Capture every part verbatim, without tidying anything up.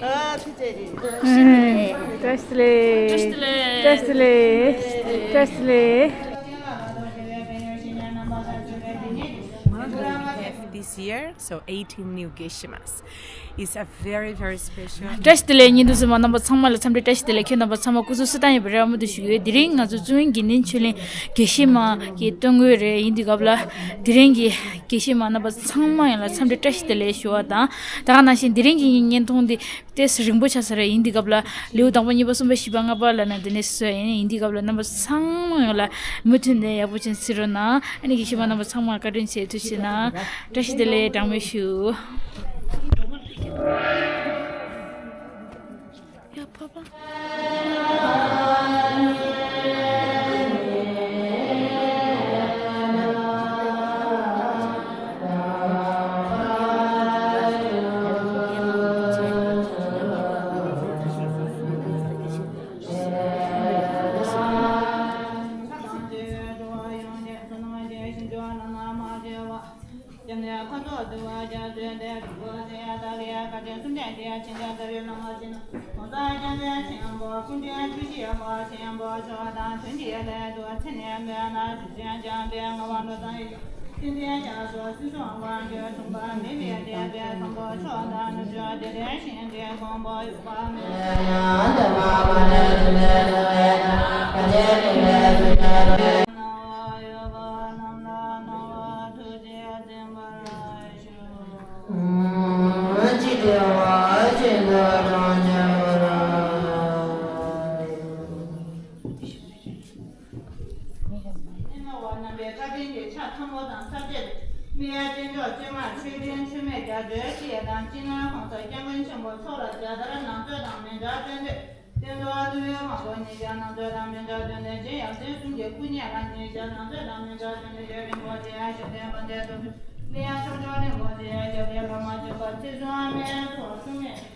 བཀྲ་ཤིས་བདེ་ལེགས། བཀྲ་ཤིས་བདེ་ལེགས། བཀྲ་ཤིས་བདེ་ལེགས། བཀྲ་ཤིས་བདེ་ལེགས། This year, so eighteen new Geshemas. It's a very, very special. བཀྲ་ཤིས་བདེ་ལེགས། བརྙན་ཐུང་གཟིགས་མཁན་རྣམ་པ་ཚང་མ་ལ་འཚམས་འདྲི་བཀྲ་ཤིས་བདེ་ལེགས། ཁྱེད་རྣམ་པ་ཚང་མ་སྐུ་གཟུགས་བསོད་བདེ་ཡིན་པའི་རེ་བ་མུ་མཐུད་ཞུ་གི་ཡོད། དེ་རིང་ང་ཚོ་བཙུན་དབྱངས་དགེ་ལྡན་ཆོས་གླིང་དགེ་བཤེས་མ་གི་སྟོན་དགོས་རེད། ཡིན་དུས་སྐབས་ལ་དེ་རིང་གི་དགེ་བཤེས་མ་རྣམ་པ་ཚང་མ་ཡོངས་ལ་འཚམས་འདྲི་བཀྲ་ཤིས་བདེ་ལེགས་ཞུ་བ་དང་། ད་ག་ནང་བཞིན་དེ་རིང་གི་བརྙན་ཐུང་འདི་ཏོག་ཙམ་རིང་པོ་ཆགས་ས་རེད། ཡིན་དུས་སྐབས་ལ་ལེའུ་དང་པོ་གཉིས་པ་གསུམ་པ་བཞི་པ་ལྔ་པ་ལ་ན་དེ་ནས་བཟོས་ཡིན། ཡིན་དུས་སྐབས་ལ་རྣམ་པ་ཚང་མ་ཡོངས་ལ་མུ་མཐུད་ནས་ཡག་པོ་ཅན་གཟིགས་རོགས་གནང་། ཨ་ནི་དགེ་བཤེས་མ་རྣམ་པ་ཚང་མ་བཀའ་དྲིན་ཆེ། ཐུགས་རྗེ་གནང་། བཀྲ་ཤིས་བདེ་ལེགས། གྲངས་མེད་ཞུ། ཡ་ཕ་ཕ། རྣམ་པའི་བཀའ་དྲིན་གྱི་ཕྱག་མཐོན་པོ་དང་ཚར་གཅོད། སྨན་བླའི་རྟེན་མཆོག་བཅོས་མ་མཆོད་སྤྲིན་མཆོད་མེ་རྒྱ་མཚོའི་སྤྱི་ཡ་དང་སྤྱི་ནོར་གོང་ས་སྐྱབས་མགོན་ཆེན་པོ་མཆོག་ལ་རྒྱལ་དར་ནང་མཛོད་དང་མི་འདྲ་སྟོན་དུས། རྟེན་གཙོ་བོ་ཐུབ་པའི་དབང་པོ་ཉིད་ཀྱང་ནང་མཛོད་དང་མི་འདྲ་སྟོན་དུས་རྗེ་ཡབ་སྲས་གསུམ་གྱི་སྐུ་བརྙེས་ལ་ཉིད་ཀྱང་ནང་མཛོད་དང་མི་འདྲ་སྟོན་དུས་རྗེ་རིན་པོ་ཆེ་ཡང་ཞུ་ལྡན་དཔལ་ལྡན་དུ་མི་ཡང་ཕྱོགས་བཅུ་རིན་པོ་ཆེ་ཡང་རྒྱབ་ཀྱི་བླ་མ་བཅུ་པ་ཚེ་བཟུང་མེད་ཐོག་བསྲུང་མེད་ཞུ།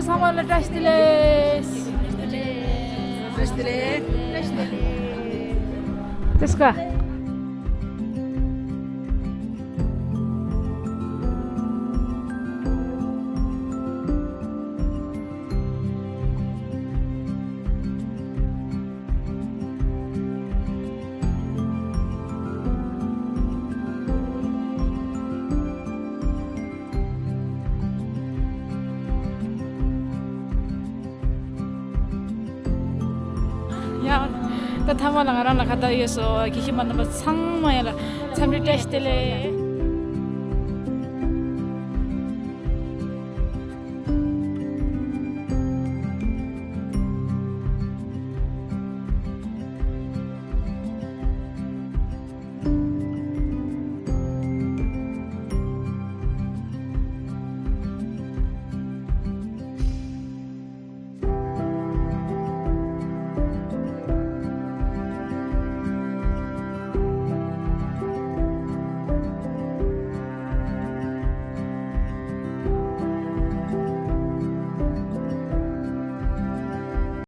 ཚང་མ་ལ་བཀྲ་ཤིས་བདེ་ལེགས། བཀྲ་ཤིས་བདེ་ལེགས། བཀྲ་ཤིས་བདེ་ལེགས། བཀྲ་ཤིས་བདེ་ལེགས། དེ་སྐ་ཡ། ད་ཐ་མ་ལ་ང་རང་ལ་ཁ་བརྡ་ཡོད་སོ། དགེ་བཤེས་མ་རྣམ་པ་ཚང་མ་ཡ་ལ་འཚམས་འདྲི་བཀྲ་ཤིས་བདེ་ལེགས།